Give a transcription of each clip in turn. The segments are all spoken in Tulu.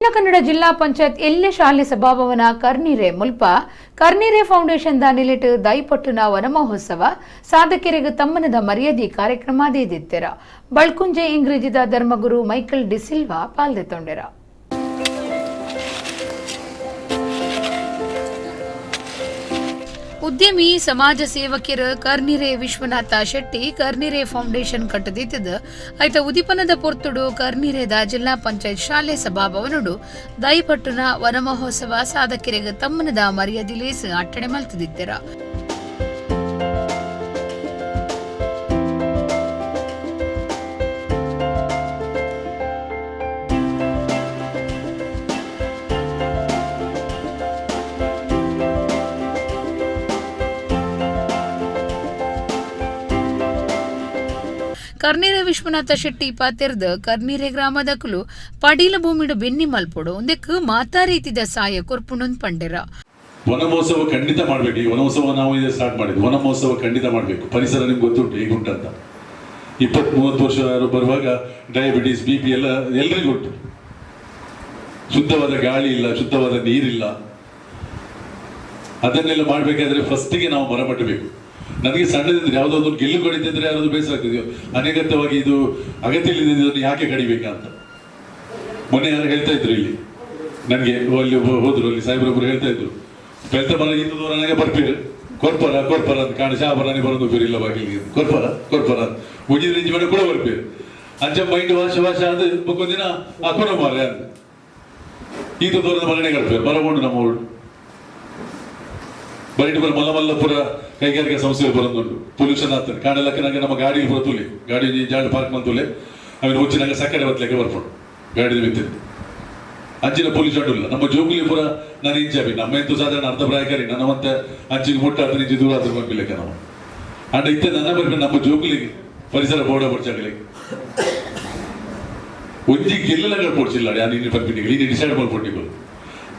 ದಕ್ಷಿಣ ಕನ್ನಡ ಜಿಲ್ಲಾ ಪಂಚಾಯತ್ ಎಲ್ಯ ಶಾಲೆ ಸಭಾಭವನ ಕರ್ನಿರೆ ಮುಲ್ಪ ಕರ್ನಿರೆ ಫೌಂಡೇಶನ್ ದ ನಿಲೆಟ್ ದೈಪಟ್ಟುನ ವನಮಹೋತ್ಸವ ಸಾಧಕರಿಗೆ ತಮ್ಮನದ ಮರ್ಯಾದೆ ಕಾರ್ಯಕ್ರಮ ದೇದಿತ್ತೆರ. ಬಳ್ಕುಂಜೆ ಇಂಗ್ರೇಜಿದ ಧರ್ಮಗುರು ಮೈಕಲ್ ಡಿಸಿಲ್ವಾ ಪಾಲ್ದೆತ್ತೊಂಡೆರ. ಉದ್ಯಮಿ ಸಮಾಜ ಸೇವಕಿಯರು ಕರ್ನಿರೆ ವಿಶ್ವನಾಥ ಶೆಟ್ಟಿ ಕರ್ನಿರೆ ಫೌಂಡೇಶನ್ ಕಟ್ಟದಿತ್ತದ ಐತ ಉದಿಪನದ ಪೊರ್ತುಡು ಕರ್ನಿರೆದ ಜಿಲ್ಲಾ ಪಂಚಾಯತ್ ಶಾಲೆ ಸಭಾಭವನಡು ದೈಪಟ್ಟುನ ವನಮಹೋತ್ಸವ ಸಾಧಕರಿಗೆ ತಮ್ಮನದ ಮರ್ಯಾದೆ ಲೇಸ್ ಅಟ್ಟಣೆ ಮಲ್ತದಿತ್ತೆರ. ಕರ್ನೀರೆ ವಿಶ್ವನಾಥ ಶೆಟ್ಟಿ ಪಾತೆರ್ದ್ ಕರ್ನೀರೆ ಗ್ರಾಮದಕುಲು ಪಡೀಲ ಭೂಮಿಡು ಬೆನ್ನಿ ಮಲ್ಪೊಡು, ಉಂದೆಕ್ ಮಾತಾ ರೀತಿದ ಸಾಯ ಕೊರ್ಪುಂಡುಂದು ಪಂಡೆರ. ವನಮಹೋತ್ಸವ ಖಂಡಿತ ಮಾಡಬೇಕು. ಈ ವನಮಹೋತ್ಸವ ನಾವು ಇದೆ ಸ್ಟಾರ್ಟ್ ಮಾಡಿದ್ವಿ. ವನಮಹೋತ್ಸವ ಖಂಡಿತ ಮಾಡಬೇಕು. ಪರಿಸರ ನಿಮ್ಗೆ ಗೊತ್ತುಂಟು ಹೇಗುಂಟಂತ. 20-30 ವರ್ಷ ಬರುವಾಗ ಡಯಾಬಿಟೀಸ್, ಬಿ ಪಿ ಎಲ್ಲ ಎಲ್ರಿಗೂ ಉಂಟು. ಶುದ್ಧವಾದ ಗಾಳಿ ಇಲ್ಲ, ಶುದ್ಧವಾದ ನೀರಿಲ್ಲ. ಅದನ್ನೆಲ್ಲ ಮಾಡಬೇಕಾದ್ರೆ ಫಸ್ಟಿಗೆ ನಾವು ಮರ ಮಟ್ಟಬೇಕು. ನನಗೆ ಸಣ್ಣದಿಂದ ಯಾವುದೋ ಒಂದು ಗೆಲ್ಲು ಕಡಿತಿದ್ರೆ ಯಾರಾದ್ರೂ ಬೇಸರ ಆಗ್ತಿದೆಯೋ, ಅನಗತ್ಯವಾಗಿ ಇದು ಅಗತ್ಯ ಇಲ್ಲದಿದ್ದನ್ನು ಯಾಕೆ ಕಡಿಬೇಕಂತ. ಮೊನ್ನೆ ಯಾರು ಹೇಳ್ತಾ ಇದ್ರು ಇಲ್ಲಿ ನನಗೆ, ಅಲ್ಲಿ ಹೋದ್ರು, ಅಲ್ಲಿ ಸಾಹೇಬ್ರೊಬ್ರು ಹೇಳ್ತಾ ಇದ್ರು, ಪೆಲ್ತ ಮರ ಇಂದು ನನಗೆ ಬರ್ಪೀರು ಕೊರ್ಪರ ಕೊರ್ಪರ ಅಂತ ಕಾಣ ಶಾಬರಾನಿ ಬರೋದು ಇಲ್ಲ ಬಾಗಿಲಿಗೆ ಕೊರ್ಪರ ಕೊರ್ಪರ ಉಜಿದ ಇಂಚಿ ಮನೆ ಕೂಡ ಬರ್ಪೀರು ಅಂಚ ಮೈಂಡ್ ವಾಶ ವಾಶ ಅದು ಬೊಕ್ಕೊಂದಿನ ಆ ಕೊರ ಮಾರೆ ಅಂತ ಈತ ದೂರದ ಮರಣೆ ಕಳ್ಪೇರು ಮರಗೊಂಡು ನಮ್ಮ ಊರು ಬರೀಟ್ ಬರ ಮಲ್ಲ ಮಲ್ಲಪುರ ಕೈಗಾರಿಕಾ ಸಂಸ್ಥೆ ಬರೋದುಂಟು. ಪೊಲ್ಯೂಷನ್ ಆಗ್ತದೆ ಕಾಣಲಕ್ಕ ನಂಗೆ ನಮ್ಮ ಗಾಡಿ ಬರ್ತುಲೆ ಗಾಡಿ ಜಾಡು ಪಾರ್ಕ್ ಮಂತುಲೆ ಆಮೇಲೆ ಹುಚ್ಚಿನಾಗ ಸಕ್ಕರೆ ಬತ್ತಲೆಕ್ಕೆ ಬರ್ಪುಂಡು ಗಾಡಿ ಬಿತ್ತಿದ್ದು ಅಂಚಿನ ಪೊಲ್ಯೂಷನ್ ಇಲ್ಲ. ನಮ್ಮ ಜೋಗುಲಿ ಪುರ ನಾನು ಇಂಚಾಬಿ ನಮ್ಮ ಎಂತೂ ಸಾಧಾರಣ ಅರ್ಧ ಪ್ರಾಯಕಾರಿ ನನ್ನ ಮತ್ತೆ ಅಂಚಿಗೆ ಮುಟ್ಟ ಆತ ಇಂಚಿ ದೂರ ಆದ್ರೆ ಬಂಪಿಲೆಕ್ಕ ನಾವು ಅಂಡ ಇತ್ತ ನನ್ನ ಬರ್ಬೇಕು ನಮ್ಮ ಜೋಗುಲಿಗೆ ಪರಿಸರ ಬೋರ್ಡ ಬರ್ಚಾಗಲಿಕ್ಕೆ ಒಂಜಿ ಗೆಲ್ಲಲಗಳು ಪೋಡ್ಚಿಲ್ಲ ಯಾರು ಇನ್ನು ಪಂಪಿನಿಗೆ ಇನ್ನು ಡಿಸೈಡ್ ಮಾಡ್ಕೊಟ್ಟಿಗಳು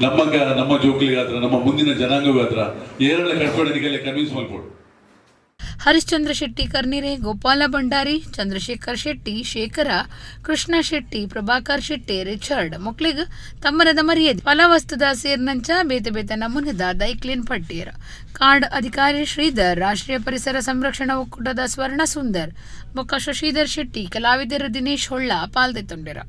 ನಮ್ಮಗ ನಮ್ಮ ಜೋಕುಲಿಗಾತ್ರ ನಮ್ಮ ಮುಂದಿನ ಜನಾಂಗಗಾತ್ರ ಏರಳ ಕಟ್ಪಡನಿಗೆಲ್ಲ ಕನ್ವಿನ್ಸ್ ಮಾಡ್ಕೊಡು. ಹರಿಶ್ಚಂದ್ರ ಶೆಟ್ಟಿ ಕರ್ನಿರೆ, ಗೋಪಾಲ ಭಂಡಾರಿ, ಚಂದ್ರಶೇಖರ್ ಶೆಟ್ಟಿ, ಶೇಖರ, ಕೃಷ್ಣ ಶೆಟ್ಟಿ, ಪ್ರಭಾಕರ್ ಶೆಟ್ಟಿ, ರಿಚರ್ಡ್ ಮೊಕ್ಲಿಗ್ ತಮ್ಮನದ ಮರ್ಯಾದೆ ಫಲವಸ್ತುದ ಸೇರ್ನಂಚ ಬೇತೆ ಬೇತೆ ನಮೂನೆದ ದೈಕ್ಲಿನ್ ಪಟ್ಟಿಯರ್. ಕಾರ್ಡ್ ಅಧಿಕಾರಿ ಶ್ರೀಧರ್, ರಾಷ್ಟ್ರೀಯ ಪರಿಸರ ಸಂರಕ್ಷಣಾ ಒಕ್ಕೂಟದ ಸ್ವರ್ಣ ಸುಂದರ್ ಬೊಕ್ಕ ಶಶಿಧರ್ ಶೆಟ್ಟಿ, ಕಲಾವಿದರು ದಿನೇಶ್ ಹೊಳ್ಳ ಪಾಲ್ದೆತ್ತೊಂಡೆರ.